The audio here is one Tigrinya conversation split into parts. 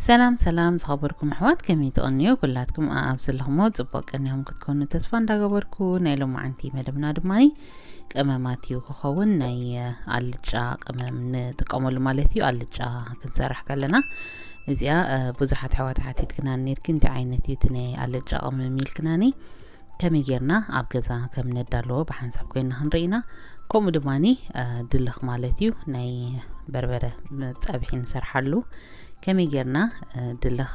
ሰላም ሰላም ዝኸበርኩም ኣሕዋት፣ ከመይ ትቕንዩ? ኩላትኩም ኣኣብ ዘለኹሞ ጽቡቕ ቅንዮም ክትኮኑ ተስፋ እንዳገበርኩ፣ ናይ ሎማዓንቲ መደብና ድማ ቀመማት እዩ ክኸውን። ናይ ኣልጫ ቅመም ንጥቀመሉ ማለት እዩ። ኣልጫ ክንሰርሕ ከለና እዚኣ ብዙሓት ኣሕዋት ሓቲትክና ነርኪ፣ እንታይ ዓይነት እዩ እቲ ናይ ኣልጫ ቅመም ኢልክናኒ። ከመይ ጌርና ኣብ ገዛ ከም ነዳለዎ ብሓንሳብ ኮይና ክንርኢ ኢና። ከምኡ ድማ ድልኽ ማለት እዩ፣ ናይ በርበረ ጸብሒ ንሰርሓሉ። ከመይ ጌርና ድልኽ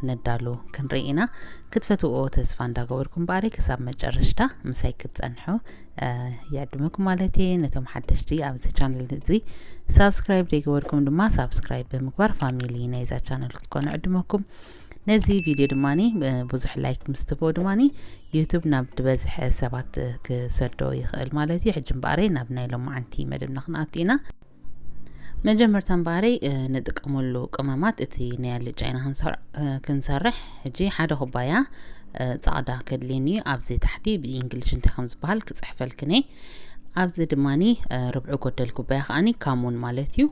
ነዳሉ ክንርኢ ኢና። ክትፈትዎ ተስፋ እንዳገበርኩም በኣረይ ክሳብ መጨረሽታ ምሳይ ክትጸንሑ ይዕድመኩም ማለት እየ። ነቶም ሓደሽቲ ኣብዚ ቻነል እዚ ሳብስክራይብ ዘይገበርኩም ድማ ሳብስክራይብ ብምግባር ፋሚሊ ናይዛ ቻነል ክትኮኑ ዕድመኩም። ነዚ ቪድዮ ድማኒ ብዙሕ ላይክ ምስ ትቦ ድማኒ ዩቱብ ናብ ዝበዝሐ ሰባት ክሰዶ ይኽእል ማለት እዩ። ሕጂ እምበኣረይ ናብ ናይ ሎማዓንቲ መደብና ክንኣቱ ኢና። መጀመርታ እምበኣረይ ንጥቀመሉ ቅመማት፣ እቲ ናይ ኣልጫ ኢና ክንሰርሕ ሕጂ ሓደ ኩባያ ጻዕዳ ከድልየኒ እዩ። ኣብዚ ታሕቲ ብእንግሊሽ እንታይ ከም ዝበሃል ክጽሕፈልክን እየ። ኣብዚ ድማኒ ርብዒ ጎደል ኩባያ ከዓኒ ካሙን ማለት እዩ።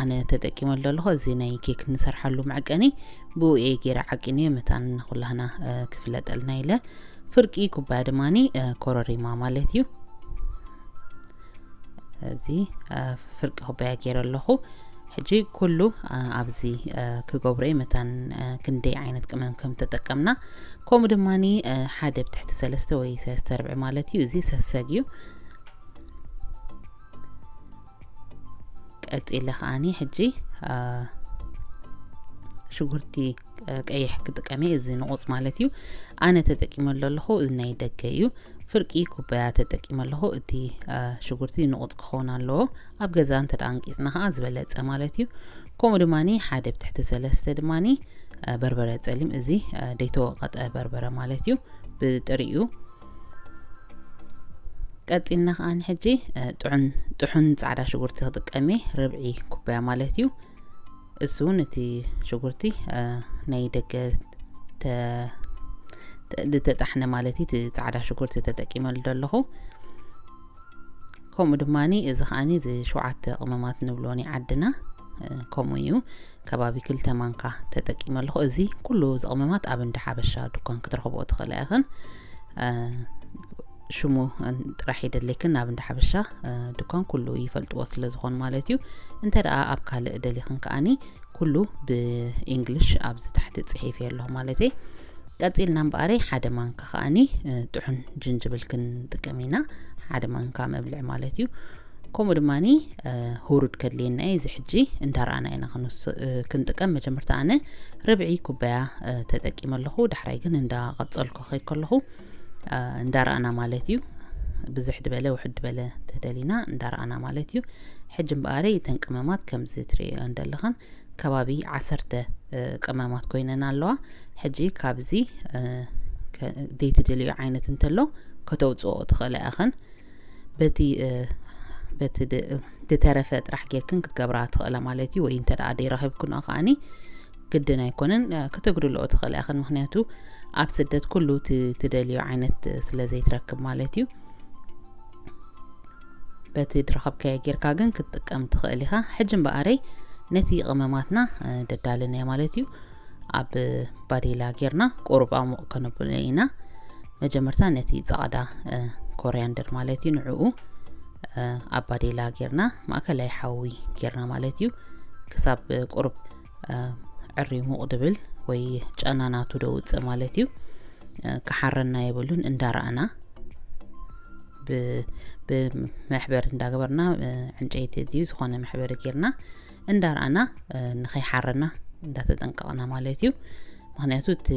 ኣነ ተጠቂመሉ ዘለኹ እዚ ናይ ኬክ ንሰርሓሉ መዐቀኒ ብኡ እየ ገይረ ዓቂንዮ፣ መታን ንኩላህና ክፍለጠልና ኢለ። ፍርቂ ኩባያ ድማኒ ኮረሪማ ማለት እዩ። እዚ ፍርቂ ኩባያ ገይረ ኣለኹ። ሕጂ ኩሉ ኣብዚ ክገብሮ እየ፣ መታን ክንደይ ዓይነት ቅመም ከም ተጠቀምና። ከምኡ ድማኒ ሓደ ብትሕቲ ሰለስተ ወይ ሰለስተ ርብዒ ማለት እዩ። እዚ ሰሰግ እዩ። ቀጺለ ከዓኒ ሕጂ ሽጉርቲ ቀይሕ ክጥቀም እየ። እዚ ንቑጽ ማለት እዩ። ኣነ ተጠቂመሉ ኣለኹ፣ እዚ ናይ ደገ እዩ። ፍርቂ ኩባያ ተጠቂመ ኣለኹ። እቲ ሽጉርቲ ንቑጽ ክኸውን ኣለዎ። ኣብ ገዛ እንተ ደኣ ኣንቂጽና ከኣ ዝበለጸ ማለት እዩ። ከምኡ ድማኒ ሓደ ብትሕቲ ሰለስተ ድማኒ በርበረ ጸሊም፣ እዚ ደይተወቐጠ በርበረ ማለት እዩ፣ ብጥሪኡ። ቀጺልና ከኣ ንሕጂ ጥዑን ጥሑን ጻዕዳ ሽጉርቲ ክጥቀም እየ፣ ርብዒ ኩባያ ማለት እዩ። እሱ እውን እቲ ሽጉርቲ ናይ ደገ ዝተጣሕነ ማለት እዩ። እቲ ጻዕዳ ሽጉርቲ ተጠቂመሉ ዘለኹ። ከምኡ ድማ እዚ ከዓኒ እዚ ሸውዓተ ቅመማት ንብሎ ናይ ዓድና ከምኡ እዩ። ከባቢ ክልተ ማንካ ተጠቂመ ኣለኹ። እዚ ኩሉ እዚ ቅመማት ኣብ እንዳ ሓበሻ ድኳን ክትረኽብኦ ትኽእላ ኢኽን። ሽሙ ጥራሕ የደለይክን፣ ናብ እንዳ ሓበሻ ድኳን ኩሉ ይፈልጥዎ ስለ ዝኾኑ ማለት እዩ። እንተ ደኣ ኣብ ካልእ ደሊኽን ከዓኒ ኩሉ ብእንግሊሽ ኣብዚ ታሕቲ ጽሒፈ ኣለኹ ማለት እየ። ቀጺልና እምበኣረይ ሓደ ማንካ ከዓኒ ጥሑን ጅንጅብል ክንጥቀም ኢና። ሓደ ማንካ መብልዒ ማለት እዩ። ከምኡ ድማኒ ሁሩድ ከድልየና እዩ። እዚ ሕጂ እንዳረኣና ኢና ክንጥቀም። መጀመርታ ኣነ ርብዒ ኩባያ ተጠቂመ ኣለኹ። ዳሕራይ ግን እንዳቐጸልኩ ከይድ ከለኹ እንዳረኣና ማለት እዩ። ብዝሕ ድበለ ውሕድ ድበለ ተደሊና እንዳረኣና ማለት እዩ። ሕጂ እምበኣረይ እተን ቅመማት ከምዚ ትርእዮ እንደለኽን ከባቢ ዓሰርተ ቅመማት ኮይነን ኣለዋ። ሕጂ ካብዚ ዘይትደልዮ ዓይነት እንተሎ ከተውፅኦ ትኽእላ ኢኽን። በቲ በቲ ዝተረፈ ጥራሕ ጌርክን ክትገብራ ትኽእላ ማለት እዩ። ወይ እንተ ደኣ ደይረኺብክንኦ ከዓኒ ግድን ኣይኮነን፣ ከተጉድልኦ ትኽእላ ኢኽን። ምኽንያቱ ኣብ ስደት ኩሉ ትደልዮ ዓይነት ስለ ዘይትረክብ ማለት እዩ። በቲ ድረኸብካዮ ጌርካ ግን ክትጥቀም ትኽእል ኢኻ። ሕጂ እምበኣረይ ነቲ ቅመማትና ደዳለናዮ ማለት እዩ። ኣብ ባዴላ ጌርና ቁሩብ ኣሙቕ ከነብሎ ኢና። መጀመርታ ነቲ ጻዕዳ ኮርያንደር ማለት እዩ፣ ንዕኡ ኣብ ባዴላ ጌርና ማእከላይ ሓዊ ጌርና ማለት እዩ። ክሳብ ቁሩብ ዕርዩ ሙቕ ድብል ወይ ጨና ናቱ ደውጽእ ማለት እዩ። ክሓረና የብሉን፣ እንዳረኣና ብመሕበር እንዳገበርና፣ ዕንጨይቲ ድዩ ዝኾነ መሕበሪ ጌርና እንዳረኣና ንኸይሓረና እንዳተጠንቀቕና ማለት እዩ። ምኽንያቱ እቲ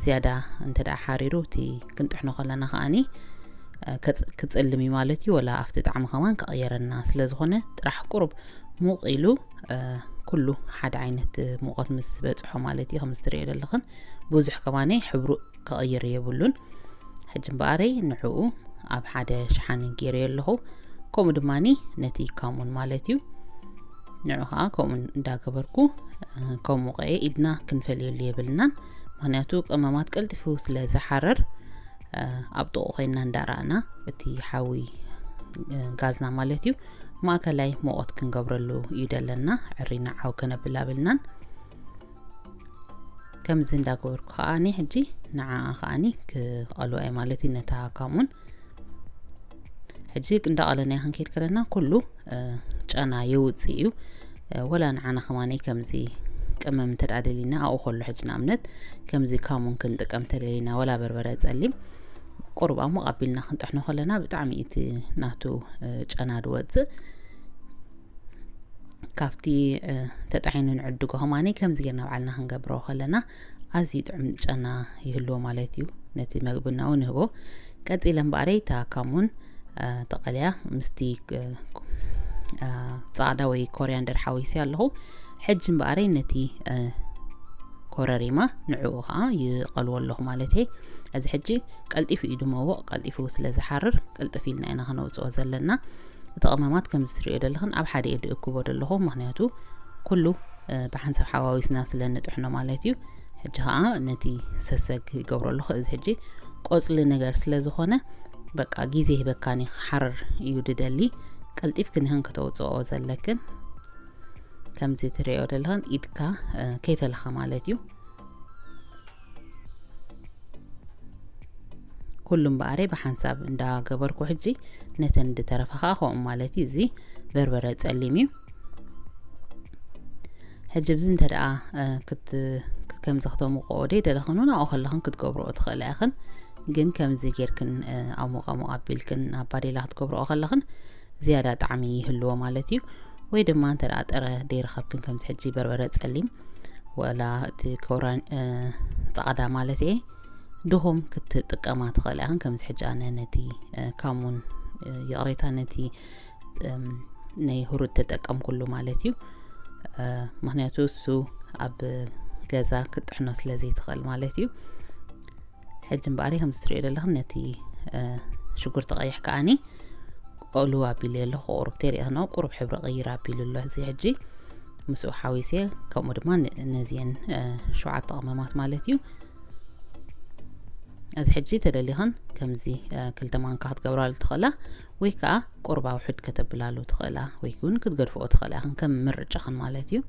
ዝያዳ እንተ ደኣ ሓሪሩ እቲ ክንጥሕኖ ከለና ከዓኒ ክጽልም እዩ ማለት እዩ። ወላ ኣብቲ ጣዕሚ ከማን ክቕየረና ስለ ዝኾነ ጥራሕ ቁሩብ ሙቕ ኢሉ ኩሉ ሓደ ዓይነት ሙቐት ምስ በጽሖ ማለት እዩ። ከም እትርእዮ ዘለኽን ብዙሕ ከማኒ ሕብሩ ክቕይር የብሉን። ሕጂ እምበኣረይ ንዕኡ ኣብ ሓደ ሸሓኒ ገይረዮ ኣለኹ። ከምኡ ድማኒ ነቲ ካሙን ማለት እዩ። ንዑ ኸዓ ከምኡ እንዳገበርኩ ከም ሙቐየ ኢድና ክንፈልየሉ የብልናን። ምኽንያቱ ቅመማት ቀልጢፉ ስለ ዝሓረር ኣብ ጥቕኡ ኮይንና እንዳረኣና እቲ ሓዊ ጋዝና ማለት እዩ ማእከላይ ሙቐት ክንገብረሉ እዩ ደለና። ዕሪና ዓው ከነብል ኣብልናን። ከምዚ እንዳገበርኩ ከዓኒ ሕጂ ንዓኣ ከዓኒ ክቐልዋ እየ ማለት እዩ፣ ነታ ካሙን። ሕጂ እንዳቐለናዮ ክንከይድ ከለና ኩሉ፣ እ፣ ጨና የውፅእ እዩ። እ፣ ወላ ንዓና ከማነይ ከምዚ ቅመም እንተ ደኣ ደሊና፣ ኣብኡ ከሎ ሕጂ ንኣብነት ከምዚ ካሙን ክንጥቀም ተደሊና፣ ወላ በርበረ ጸሊም፣ ቁሩብ ኣሞቕ ኣቢልና ክንጥሕኖ ከለና ብጣዕሚ እቲ ናቱ፣ እ፣ ጨና ድወጽእ። ካብቲ፣ እ፣ ተጣሒኑ ንዕድጎ ከማነይ ከምዚ ጌርና ባዕልና ክንገብሮ ከለና ኣዝዩ ጥዑም ጨና ይህልዎ ማለት እዩ። ነቲ መግብና እውን ይህቦ። ቀጺለ እምበኣረይ እታ ካሙን፣ እ፣ ተቐልያ ምስቲ፣ እ፣ እ፣ ጻዕዳ ወይ ኮሪያንደር ሓዊሰ ኣለኹ። ሕጂ እምበኣረይ ነቲ፣ እ፣ ኮረሪማ ንዕኡ ኸዓ ይቐልዎ ኣለኹ ማለት እየ። እዚ ሕጂ ቀልጢፉ እዩ ድመውቕ፣ ቀልጢፉ ስለ ዝሓርር ቅልጥፍ ኢልና ኢና ከነውፅኦ ዘለና። እቲ ቀመማት ከምዚ ትሪኦ ዘለኽን ኣብ ሓደ እየ ድእክቦ ዘለኹ፣ ምኽንያቱ ኩሉ፣ እ፣ ብሓንሳብ ሓዋዊስና ስለ ንጥሕኖ ማለት እዩ። ሕጂ ኸዓ ነቲ ሰሰግ ይገብሮ ኣለኹ። እዚ ሕጂ ቆፅሊ ነገር ስለ ዝኾነ በቃ ግዜ ይህበካን እዩ፣ ክሓርር እዩ ድደሊ። ቀልጢፍክን ኢኽን ከተውፅኦ ዘለክን። ከምዚ ትሪኦ ዘለኽን ኢድካ፣ እ፣ ከይፈለኻ ማለት እዩ። ኩሉ እምበኣረይ ብሓንሳብ እንዳገበርኩ ሕጂ ነተን ዝተረፋ ከዓ ከምኡ ማለት እዩ። እዚ በርበረ ጸሊም እዩ። ሕጂ ብዚ እንተ ደኣ፣ እ፣ ክት-፣ ከምዚ ክተምቆ ደይ ደለኽን እውን ኣብኡ ከለኽን ክትገብርኦ ትኽእላ ኢኽን። ግን ከምዚ ጌርክን፣ እ፣ ኣሞቕ ኣሞቕ ኣቢልክን ኣብ ባዴላ ክትገብርኦ ከለኽን ዝያዳ ጣዕሚ ይህልዎ ማለት እዩ። ወይ ድማ እንተ ደኣ ጥረ ደይረኸብክን ከምዚ ሕጂ በርበረ ጸሊም ወላ እቲ ኮራን-፣ እ፣ ጻዕዳ ማለት እየ፣ ድኹም ክትጥቀማ ትኽእላ ኢኽን። ከምዚ ሕጂ ኣነ ነቲ፣ እ፣ ካሙን፣ እ፣ ይቕሬታ፣ ነቲ፣ እም፣ ናይ ሁሩድ ተጠቀምኩሉ ማለት እዩ። እ፣ ምኽንያቱ እሱ ኣብ ገዛ ክትጥሕኖ ስለ ዘይትኽእል ማለት እዩ። ሕጂ እምበኣር ከምዚ ትሪኦ ዘለኽን ነቲ፣ እ፣ ሽጉርቲ ቀይሕ ከኣኒ ቆሉ ኣቢለ ኣለኹ። ቁሩብ ተሪእኽኖ ቁሩብ ሕብሪ ቀይር ኣቢሉ ኣሎ። እዚ ሕጂ ምስኡ ሓዊሰ ከምኡ ድማ ን-፣ ነዚአን፣ እ፣ ሸውዓተ ቀመማት ማለት እዩ። እዚ ሕጂ ተደሊኽን ከምዚ፣ እ፣ ክልተ ማንካ ክትገብራሉ ትኽእላ፣ ወይ ከዓ ቁሩብ ኣውሕድ ከተብላሉ ትኽእላ፣ ወይ እውን ክትገድፍኦ ትኽእላ ኢኽን፣ ከም ምርጫኽን ማለት እዩ።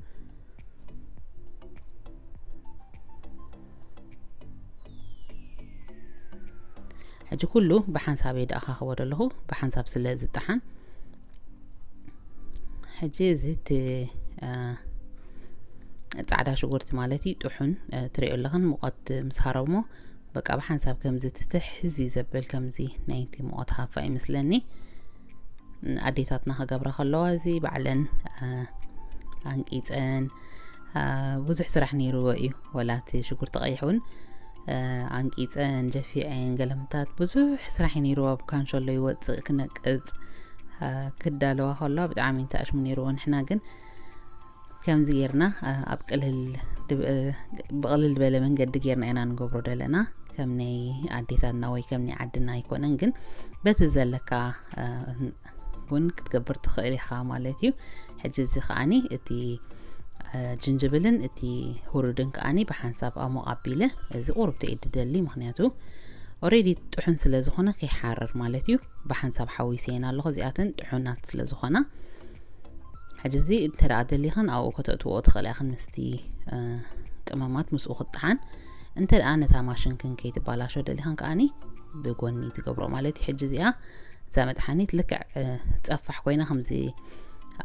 ሕጂ ኩሉ ብሓንሳብ እየ ደኣኻኽቦ ዘለኹ፣ ብሓንሳብ ስለ ዝጠሓን። ሕጂ እዚ እቲ፣ እ፣ ጻዕዳ ሽጉርቲ ማለት እዩ፣ ጥሑን፣ እ፣ ትሪኦ ኣለኽን፣ ሙቐት ምስ ሃረሞ በቃ ብሓንሳብ ከምዚ ትትሕ እዚ ዘብል ከምዚ ናይቲ ሙቐት ሃፋ ይመስለኒ። ኣዴታትና ክገብራ ከለዋ እዚ ባዕለን፣ እ፣ ኣንቂፀን፣ እ፣ ብዙሕ ስራሕ ነይርዎ እዩ። ወላ እቲ ሽጉርቲ ቀይሕ እውን፣ እ፣ ኣንቂፀን፣ ጀፊዐን፣ ገለምታት ብዙሕ ስራሕ እዩ ነይርዎ። ኣብ ካንሸሎ ይወፅእ፣ ክነቅፅ፣ እ፣ ክዳለዋ ከለዋ ብጣዕሚ እንተኣሽሙ ነይርዎ። ንሕና ግን ከምዚ ጌርና፣ እ፣ ኣብ ቅልል ድብ-፣ እ፣ ብቕልል ዝበለ መንገዲ ጌርና ኢና ንገብሮ ዘለና። ከም ናይ ኣዴታትና ወይ ከም ናይ ዓድና ኣይኮነን፣ ግን በቲ ዘለካ፣ እ፣ እውን ክትገብር ትኽእል ኢኻ ማለት እዩ። ሕጂ እዚ ከኣኒ እቲ፣ እ፣ ጅንጅብልን እቲ ሁሩድን ከኣኒ ብሓንሳብ ኣሞቕ ኣቢለ እዚ ቁሩብ ተእየ ድደሊ፣ ምኽንያቱ ኦሬዲ ጥሑን ስለ ዝኾነ ከይሓርር ማለት እዩ። ብሓንሳብ ሓዊሰየን ኣለኹ፣ እዚኣተን ጥሑናት ስለ ዝኾና። ሕጂ እዚ እንተ ደኣ ደሊኽን ኣብኡ ከተእትዎ ትኽእላ ኢኽን ምስቲ፣ እ፣ ቅመማት ምስኡ ክጠሓን። እንተ ደኣ ነታ ማሽንክን ከይትባላሾ ደሊኽን ከኣኒ ብጎኒ ትገብሮ ማለት እዩ። ሕጂ እዚኣ እዛ መጥሓኒት ልክዕ፣ እ፣ ጸፋሕ ኮይና ከምዚ፣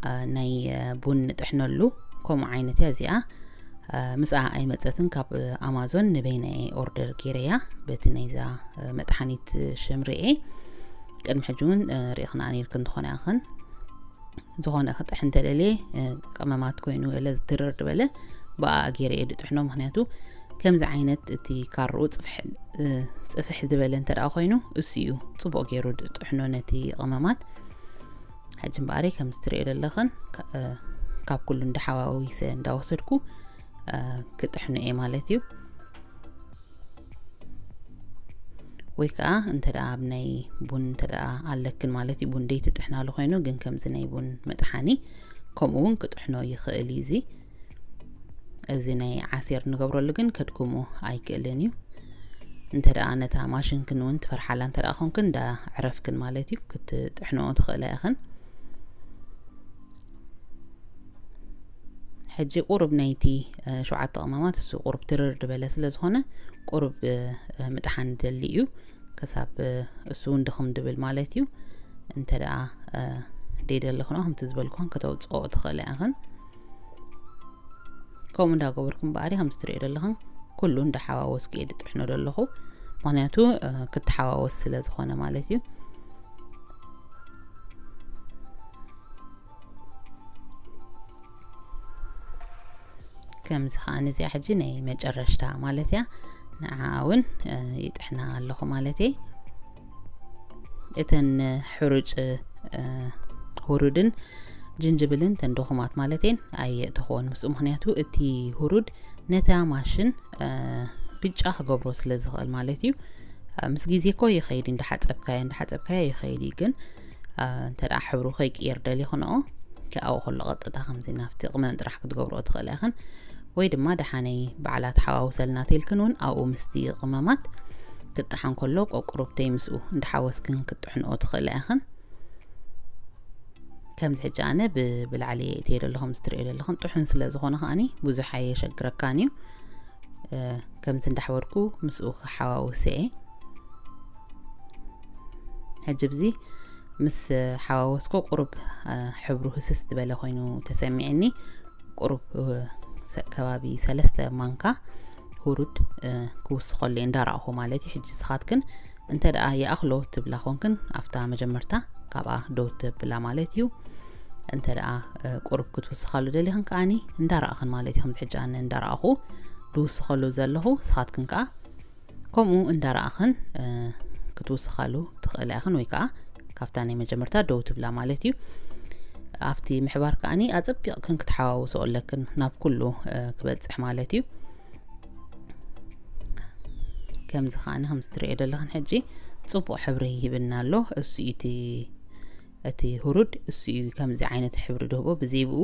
እ፣ ናይ፣ እ፣ ቡን ንጥሕነሉ ከምኡ ዓይነት እያ እዚኣ። እ፣ ምስኣ ኣይመጸትን፣ ካብ ኣማዞን ንበይነይ ኦርደር ገይረያ በቲ ናይዛ፣ እ፣ መጥሓኒት ሽም ርኤ። ቅድሚ ሕጂ እውን፣ እ፣ ርኢኽና ነይርክን ትኾና ኢኽን። ዝኾነ ክጥሕን እንተደልየ፣ እ፣ ቀመማት ኮይኑ እለ ዝትርር ዝበለ ብኣ ገይረ እየ ድጥሕኖ። ምኽንያቱ ከምዚ ዓይነት እቲ ካርኡ ጽፍሕ፣ እ፣ ጽፍሕ ዝበለ እንተ ደኣ ኮይኑ እሱ እዩ ጽቡቕ ገይሩ ድጥሕኖ ነቲ ቀመማት። ሕጂ እምበኣረይ ከምዚ ትሪኦ ዘለኽን፣ ካ-፣ እ፣ ካብ ኩሉ እንዳሓዋዊሰ እንዳወሰድኩ፣ እ፣ ክጥሕኖ እየ ማለት እዩ። ወይ ከዓ እንተ ደኣ ኣብ ናይ ቡን እንተ ደኣ ኣለክን ማለት እዩ፣ ቡን ደይ ትጥሕናሉ ኮይኑ፣ ግን ከምዚ ናይ ቡን መጥሓኒ ከምኡ እውን ክጥሕኖ ይኽእል እዩ። እዚ፣ እዚ ናይ ዓሲር ንገብረሉ ግን ከድክሞ ኣይክእልን እዩ። እንተ ደኣ ነታ ማሽንክን እውን ትፈርሓላ እንተ ደኣ ኮንክን፣ እንዳ ዕረፍክን ማለት እዩ፣ ክትጥሕንኦ ትኽእላ ኢኽን። ሕጂ ቁሩብ ናይቲ ሸውዓተ ቅመማት እሱ ቁሩብ ትርር ዝበለ ስለ ዝኾነ ቁሩብ ምጥሓን ደሊ እዩ። ከሳብ እሱ እውን ድኽም ድብል ማለት እዩ። እንተ ደኣ ደይ ደለኹና ከምቲ ዝበልኩን ከተውፅኦ ትኽእላ ኢኽን። ከምኡ እንዳገበርኩም በኣሪ ከም ዝትሪኦ ዘለኽን ኩሉ እንዳሓዋወስኩ እየ ድጥሕኖ ዘለኹ። ምክንያቱ ክትሓዋወስ ስለ ዝኾነ ማለት እዩ። ከምዚ ከዓ ነዚኣ ሕጂ ናይ መጨረሽታ ማለት እያ። ንዓ እውን ይጥሕና ኣለኹ ማለት እየ። እተን ሕሩጭ ሁሩድን ጅንጅብልን ተን ድኹማት ማለት እየን ኣየእተኽዎን ምስኡ። ምክንያቱ እቲ ሁሩድ ነታ ማሽን ብጫ ክገብሮ ስለ ዝኽእል ማለት እዩ። ምስ ግዜ እኮ ይኸይድ፣ እንዳሓፀብካዮ እንዳሓፀብካዮ ይኸይድ እዩ። ግን እንተ ደኣ ሕብሩ ከይቅየር ደሊኹንኦ፣ ኣብኡ ከሎ ቀጥታ ከምዚ ናብቲ ቅመም ጥራሕ ክትገብርኦ ትኽእላ ኢኽን። ወይ ድማ ደሓነይ ባዕላ ተሓዋውሰልና ተልክን እውን ኣብኡ ምስቲ ቅመማት ክጥሓን ከሎ ቆቁሩብተይ ምስኡ እንዳሓወስክን ክትጥሕንኦ ትኽእላ ኢኽን። ከምዚ ሕጂ ኣነ ብላዕሊ እየ እትየ ዘለኹ ምስ ትሪኦ ዘለኹን ጥሑን ስለ ዝኾነ ከኣኒ ብዙሕ ኣየሸግረካን እዩ። ከምዚ እንዳሕበርኩ ምስኡ ክሓዋውሰ እየ። ሕጂ ብዚ ምስ ሓዋወስኮ ቁሩብ ሕብሩ ህስስ ዝበለ ኮይኑ ተሰሚዕኒ። ቁሩብ ከባቢ ሰለስተ ማንካ ሁሩድ ክውስኸሉ እየ እንዳረኣኹ ማለት እዩ። ሕጂ ስኻትክን እንተ ደኣ ይኣኽሎ ትብላ ኮንክን ኣብታ መጀመርታ ካብኣ ደው ትብላ ማለት እዩ። እንተ ደኣ ቁሩብ ክትውስኻሉ ደሊኽን ከኣኒ እንዳረኣኽን ማለት እዩ። ከምዚ ሕጂ ኣነ እንዳረኣኹ ድውስኸሉ ዘለኹ ስኻትክን ከኣ ከምኡ እንዳረኣኽን ክትውስኻሉ ትኽእላ ኢኽን ወይ ከዓ ካብታ ናይ መጀመርታ ደው ትብላ ማለት እዩ። ኣብቲ ምሕባር ከኣኒ ኣጸቢቕክን ክትሓዋውስኦ ኣለክን ናብ ኩሉ ክበጽሕ ማለት እዩ። ከምዚ ከኣኒ ከም ዝትሪኦ ዘለኽን ሕጂ ጽቡቕ ሕብሪ ይህብና ኣሎ። እሱ እዩ እቲ እቲ ሁሩድ እሱ እዩ ከምዚ ዓይነት ሕብሪ ድህቦ። ብዘይብኡ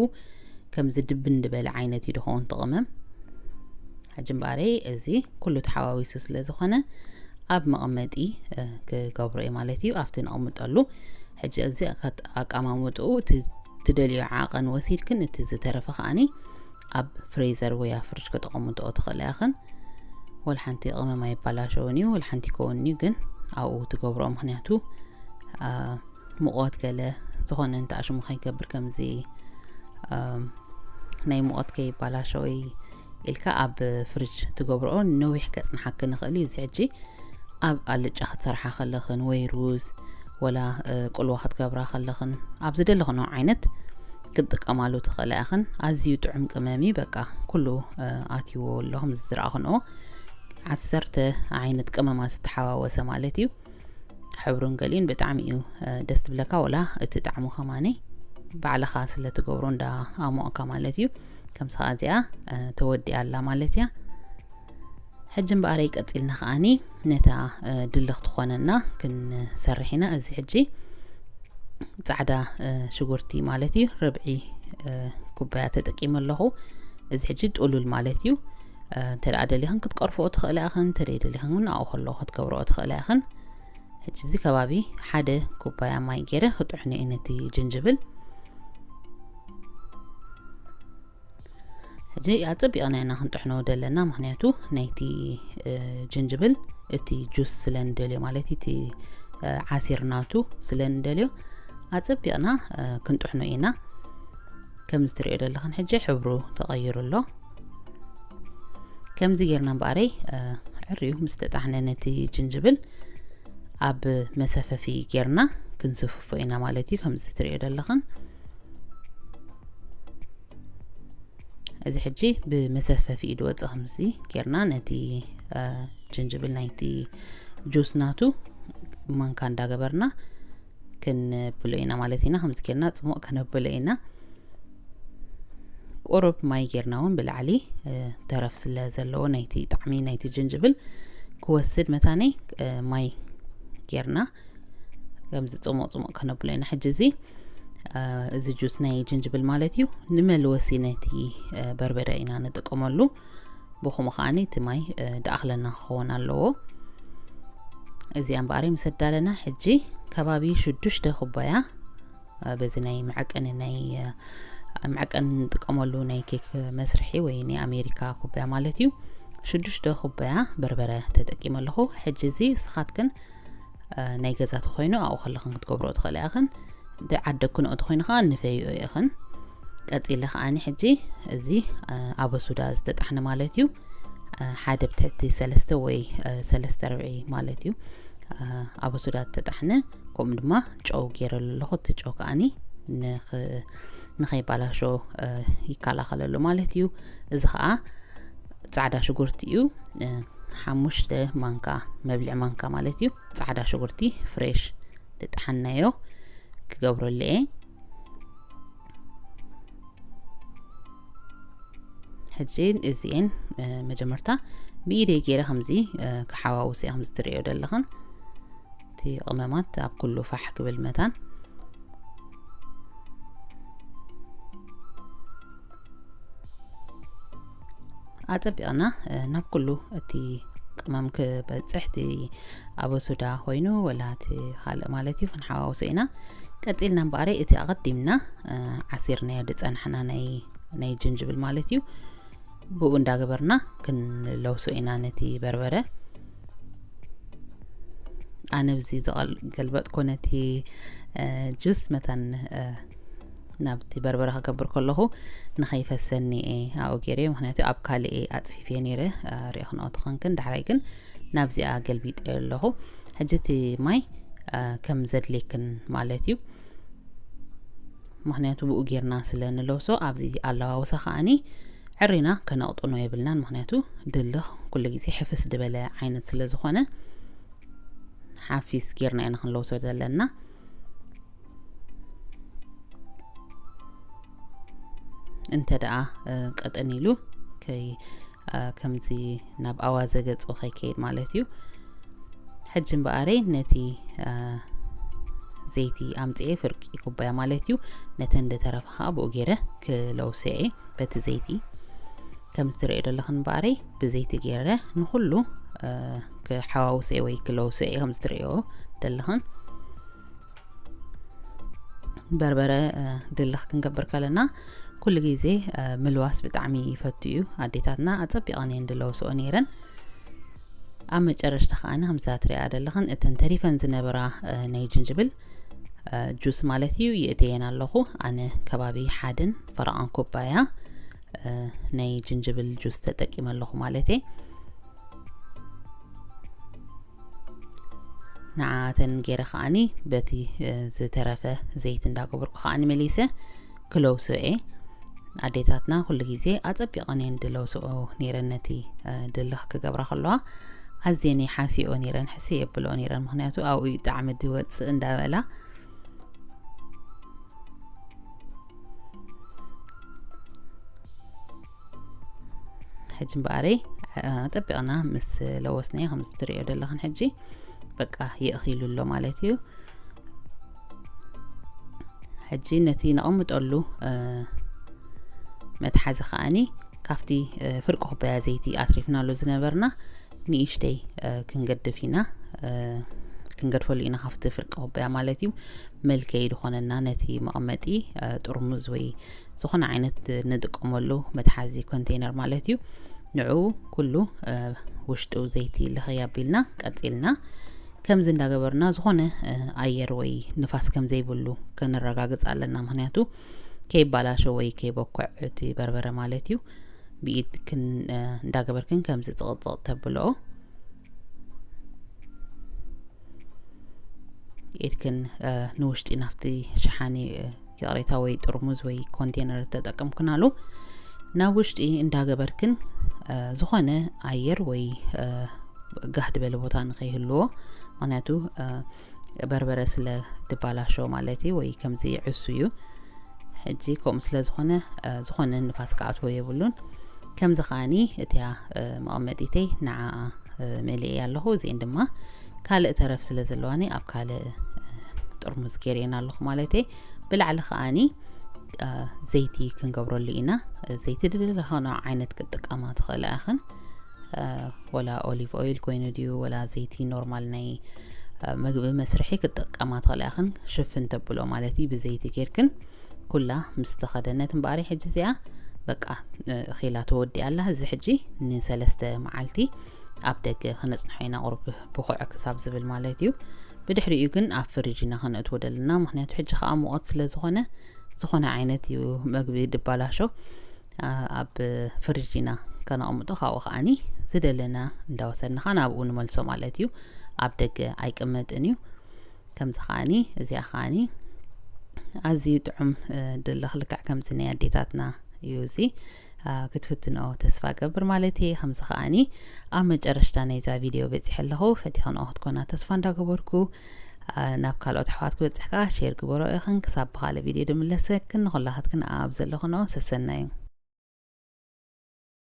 ከምዚ ድብን ዝበለ ዓይነት እዩ ድኸውን ትቕመም። ሕጂ እምበኣረይ እዚ ኩሉ ተሓዋዊሱ ስለ ዝኾነ ኣብ መቐመጢ ክገብሮ እየ ማለት እዩ። ኣብቲ ነቕምጠሉ ሕጂ እዚ ኣቀማምጥኡ እቲ ትደልዮ ዓቐን ወሲድክን እቲ ዝተረፈ ከኣኒ ኣብ ፍሬዘር ወይ ኣብ ፍርጅ ከተቐምጥኦ ትኽእላ ኢኽን። ወላ ሓንቲ ቅመም ኣይባላሸውን እዩ፣ ወላ ሓንቲ ይከውን እዩ፣ ግን ኣብኡ ትገብሮ ምክንያቱ ሙቐት ገለ ዝኾነ እንተ ኣሽሙ ከይገብር ከምዚ ናይ ሙቐት ከይባላሸወይ ኢልካ ኣብ ፍርጅ ትገብርኦ ነዊሕ ከጽንሓክ ንኽእል እዩ። እዚ ሕጂ ኣብ ኣልጫ ክትሰርሓ ከለኽን ወይ ሩዝ ወላ ቁልዋ ክትገብራ ከለኽን ኣብ ዝደለኽንኦ ዓይነት ክትጥቀማሉ ትኽእላ ኢኽን። ኣዝዩ ጥዑም ቅመም እዩ። በቃ ኩሉ ኣትይዎ ኣሎ ከም ዝረኣኽንኦ ዓሰርተ ዓይነት ቅመማት ዝተሓዋወሰ ማለት እዩ። ሕብሩን ገሊኡን ብጣዕሚ እዩ ደስ ትብለካ። ወላ እቲ ጣዕሙ ከማኒ ባዕልኻ ስለ ትገብሮ እንዳ ኣሞቕካ ማለት እዩ። ከምዚ ከኣ እዚኣ ተወዲኣ ኣላ ማለት እያ። ሕጂ እምበኣረይ ቀጺልና ከኣኒ ነታ ድልኽ ትኾነና ክንሰርሕ ኢና። እዚ ሕጂ ጻዕዳ ሽጉርቲ ማለት እዩ፣ ርብዒ ኩባያ ተጠቂመ ኣለኹ። እዚ ሕጂ ጥሉል ማለት እዩ። እንተ ደኣ ደሊኽን ክትቀርፍኦ ትኽእላ ኢኽን፣ እንተ ደይ ደሊኽን እውን ኣብኡ ከለኹ ክትገብርኦ ትኽእላ ኢኽን። ሕጂ እዚ ከባቢ ሓደ ኩባያ ማይ ገይረ ክጥሕኖ እየ ነቲ ጅንጅብል። ሕጂ ኣጸቢቕና ኢና ክንጥሕኖ ዘለና፣ ምኽንያቱ ናይቲ ጅንጅብል እቲ ጁስ ስለ ንደልዮ ማለት እዩ፣ እቲ ዓሲር ናቱ ስለ ንደልዮ ኣጸቢቕና ክንጥሕኖ ኢና። ከም ዝትሪኦ ዘለኽን ሕጂ ሕብሩ ተቐይሩ ኣሎ። ከምዚ ጌርና እምበኣረይ ዕርዩ ምስ ተጣሕነ ነቲ ጅንጅብል ኣብ መሰፈፊ ጌርና ክንስፍፎ ኢና ማለት እዩ። ከምዚ ትሪኦ ዘለኽን እዚ ሕጂ ብመሰፈፊ እዩ ድወፅእ። ከምዚ ጌርና ነቲ ጅንጅብል ናይቲ ጁስ ናቱ ማንካ እንዳገበርና ክንብሎ ኢና ማለት ኢና። ከምዚ ጌርና ጽሙቕ ከነብሎ ኢና። ቁሩብ ማይ ጌርና እውን ብላዕሊ ተረፍ ስለ ዘለዎ ናይቲ ጣዕሚ ናይቲ ጅንጅብል ክወስድ መታነይ ማይ ጌርና ከምዚ ጽሙቕ ጽሙቕ ከነብሎ ኢና። ሕጂ እዚ እዚ ጁስ ናይ ጅንጅብል ማለት እዩ። ንመልወሲ ነቲ በርበረ ኢና ንጥቀመሉ። ብኹምኡ ከዓኒ እቲ ማይ ድኣኽለና ክኸውን ኣለዎ። እዚኣ እምበኣር ምስ ኣዳለና ሕጂ ከባቢ ሽዱሽተ ኩባያ በዚ ናይ መዐቀኒ ናይ መዕቀኒ ንጥቀመሉ ናይ ኬክ መስርሒ ወይ ናይ ኣሜሪካ ኩባያ ማለት እዩ። ሽዱሽተ ኩባያ በርበረ ተጠቂመ ኣለኹ። ሕጂ እዚ ንስኻትክን ናይ ገዛ ተኾይኑ ኣብኡ ከለኽን ክትገብርኦ ትኽእላ ኢኽን። ዓዲ ክነኦ ተኾይኑ ከዓ ንፈይኦ ኢኽን። ቀፂለ ከዓኒ ሕጂ እዚ ኣበሱዳ ዝተጣሕነ ማለት እዩ። ሓደ ብትሕቲ ሰለስተ ወይ ሰለስተ ርብዒ ማለት እዩ። ኣበሱዳ ዝተጣሕነ ከምኡ ድማ ጨው ገይረሉ ኣለኹ። እቲ ጨው ከዓኒ ንኸይባላሾ ይከላኸለሉ ማለት እዩ። እዚ ከዓ ፃዕዳ ሽጉርቲ እዩ። ሓሙሽተ ማንካ፣ መብልዒ ማንካ ማለት እዩ። ፃዕዳ ሽጉርቲ ፍሬሽ ዝጠሓናዮ ክገብረሉ እየ። ሕጂ እዚኤን መጀመርታ ብኢደይ ገይረ ከምዚ ክሓዋውስ እየ፣ ከምዚ ትርእዮ ዘለኽን። እቲ ቅመማት ኣብ ኩሉ ፋሕ ክብል መታን ኣጸቢቕና ናብ ኩሉ እቲ ቅመም ክበጽሕ፣ እቲ ኣበሱዳ ኮይኑ ወላ እቲ ካልእ ማለት እዩ፣ ክንሓዋውሶ ኢና። ቀጺልና እምበኣረይ እቲ ኣቐዲምና ዓሲርናዮ ዝጸናሕና ናይ ናይ ጅንጅብል ማለት እዩ፣ ብኡ እንዳገበርና ክንለውሶ ኢና ነቲ በርበረ። ኣነ ብዚ ዝገልበጥኮ ነቲ ጁስ መታን ናብቲ በርበረ ከገብር ከለኹ ንኸይፈሰኒ እየ ኣብኡ ገይረ፣ ምክንያቱ ኣብ ካልእ ኣፅፊፈ ነይረ። ሪእኽንኦ ትኸንክን፣ ዳሕራይ ግን ናብዚኣ ገልቢጠ ኣለኹ። ሕጂ እቲ ማይ ከም ዘድሌክን ማለት እዩ። ምክንያቱ ብኡ ጌርና ስለ ንለውሶ ኣብዚ ኣለዋውሳ ከዓኒ ዕሪና ከነቕጥኖ የብልናን። ምክንያቱ ድልኽ ኩሉ ግዜ ሕፍስ ዝበለ ዓይነት ስለ ዝኾነ ሓፊስ ጌርና ኢና ክንለውሶ ዘለና። እንተ ደኣ ቀጠን ኢሉ ከይ ከምዚ ናብ ኣዋዘ ገጹ ከይከይድ ማለት እዩ። ሕጂ እምበኣረይ ነቲ ዘይቲ ኣምጽኤ ፍርቂ ኩባያ ማለት እዩ። ነተን ዝተረፋ ከዓ ብኡ ገይረ ክለውሶ እየ በቲ ዘይቲ። ከምዚ ትርእዮ ዘለኽን እምበኣረይ ብዘይቲ ገይረ ንኹሉ ክሓዋውሶ እየ ወይ ክለውሶ እየ። ከምዚ ትርእዮ ዘለኽን በርበረ ድልኽ ክንገብር ከለና ኩሉ ግዜ ምልዋስ ብጣዕሚ ይፈቱ እዩ። ኣዴታትና ኣጸቢቐን እየን ድለውስኦ ነይረን። ኣብ መጨረሽታ ከዓኒ ከምዛ ትሪኣ ዘለኽን እተን ተሪፈን ዝነበራ ናይ ጅንጅብል ጁስ ማለት እዩ ይእተየን ኣለኹ። ኣነ ከባቢ ሓድን ፈረቓን ኩባያ ናይ ጅንጅብል ጁስ ተጠቂመ ኣለኹ ማለት እየ። ንዓተን ገይረ ከዓኒ በቲ ዝተረፈ ዘይቲ እንዳገበርኩ ከዓኒ መሊሰ ክለውሶ እየ። ኣዴታትና ኩሉ ግዜ ኣጸቢቐን እየን ድለውስኦ ነይረን። ነቲ ድልኽ ክገብራ ከለዋ ኣዝየን ይሓስኦ ነይረን፣ ሕስይ የብልኦ ነይረን። ምክንያቱ ኣብኡ እዩ ጣዕሚ ድወፅእ እንዳበላ። ሕጂ እምበኣረይ ኣጸቢቕና ምስ ለወስናዮ ከምዚ ትርእዮ ዘለኽን ሕጂ በቃ የእኺሉ ኣሎ ማለት እዩ። ሕጂ ነቲ ነቐምጠሉ መትሓዚ ከዓኒ ካብቲ ፍርቂ ኩባያ ዘይቲ ኣትሪፍናሉ ዝነበርና ንእሽተይ ክንገድፍ ኢና፣ ክንገድፈሉ ኢና ካብቲ ፍርቂ ኩባያ ማለት እዩ። መልከይ ዝኾነና ነቲ መቐመጢ ጥርሙዝ ወይ ዝኾነ ዓይነት ንጥቀመሉ መትሓዚ ኮንቴነር ማለት እዩ። ንዑ ኩሉ ውሽጡ ዘይቲ ልኸይ ኣቢልና ቀጺልና ከምዚ እንዳገበርና ዝኾነ ኣየር ወይ ንፋስ ከም ዘይብሉ ከነረጋግጽ ኣለና። ምክንያቱ ከይባላሾ ወይ ከይበኩዕ እቲ በርበረ ማለት እዩ። ብኢድክን እንዳገበርክን ከምዚ ጽቕጽቕ ተብልኦ። ኢድክን ንውሽጢ ናብቲ ሸሓኒ ይቕሬታ ወይ ጥርሙዝ ወይ ኮንቴነር ተጠቀምክናሉ ናብ ውሽጢ እንዳገበርክን ዝኾነ ኣየር ወይ ጋህ ዝበለ ቦታ ንኸይህልዎ። ምክንያቱ በርበረ ስለ ድባላሾ ማለት እዩ ወይ ከምዚ ዕሱ እዩ። ሕጂ ከምኡ ስለ ዝኾነ ዝኾነ ንፋስ ክኣትዎ የብሉን። ከምዚ ከዓኒ እቲያ መቐመጢተይ ንዓኣ መሊኤ ኣለኹ። እዚኤን ድማ ካልእ ተረፍ ስለ ዘለዋኒ ኣብ ካልእ ጥርሙዝ ገይረን ኣለኹ ማለት እየ። ብላዕሊ ከዓኒ ዘይቲ ክንገብረሉ ኢና። ዘይቲ ድልኸኖ ዓይነት ክትጥቀማ ትኽእላ ኢኽን። ወላ ኦሊቭ ኦይል ኮይኑ ድዩ ወላ ዘይቲ ኖርማል ናይ ምግቢ መስርሒ ክትጥቀማ ትኽእላ ኢኽን። ሽፍን ተብሎ ማለት እዩ ብዘይቲ ጌርክን። ኩላ ምስ ተኸደነት እምበኣር ሕጂ እዚኣ በቃ እኺላ ተወዲኣ ኣላ። እዚ ሕጂ ንሰለስተ መዓልቲ ኣብ ደገ ክነጽንሖ ኢና፣ ቁሩብ ብኹዕ ክሳብ ዝብል ማለት እዩ። ብድሕሪኡ ግን ኣብ ፍሪጅ ኢና ከነእትዎ ደለና፣ ምኽንያቱ ሕጂ ከዓ ሙቐት ስለ ዝኾነ፣ ዝኾነ ዓይነት እዩ መግቢ ድባላሾ ኣብ ፍሪጅ ኢና ከነቐምጦ። ካብኡ ከዓኒ ዝደለና እንዳወሰድና ከዓ ናብኡ ንመልሶ ማለት እዩ። ኣብ ደገ ኣይቅመጥን እዩ። ከምዚ ከዓኒ እዚኣ ከዓኒ ኣዝዩ ጥዑም ድልኽ፣ ልክዕ ከምዚ ናይ ኣዴታትና እዩ። እዚ ክትፍትንኦ ተስፋ ገብር ማለት እየ። ከምዚ ከዓኒ ኣብ መጨረሽታ ናይዛ ቪድዮ በፂሐ ኣለኹ። ፈቲኽንኦ ክትኮና ተስፋ እንዳገበርኩ፣ ናብ ካልኦት ኣሕዋት ክበፅሕ ከዓ ሼር ግበሮ ኢኽን። ክሳብ ብኻልእ ቪድዮ ድምለሰክን፣ ንኹላኻትክን ኣብ ዘለኽንኦ ሰሰናዩ።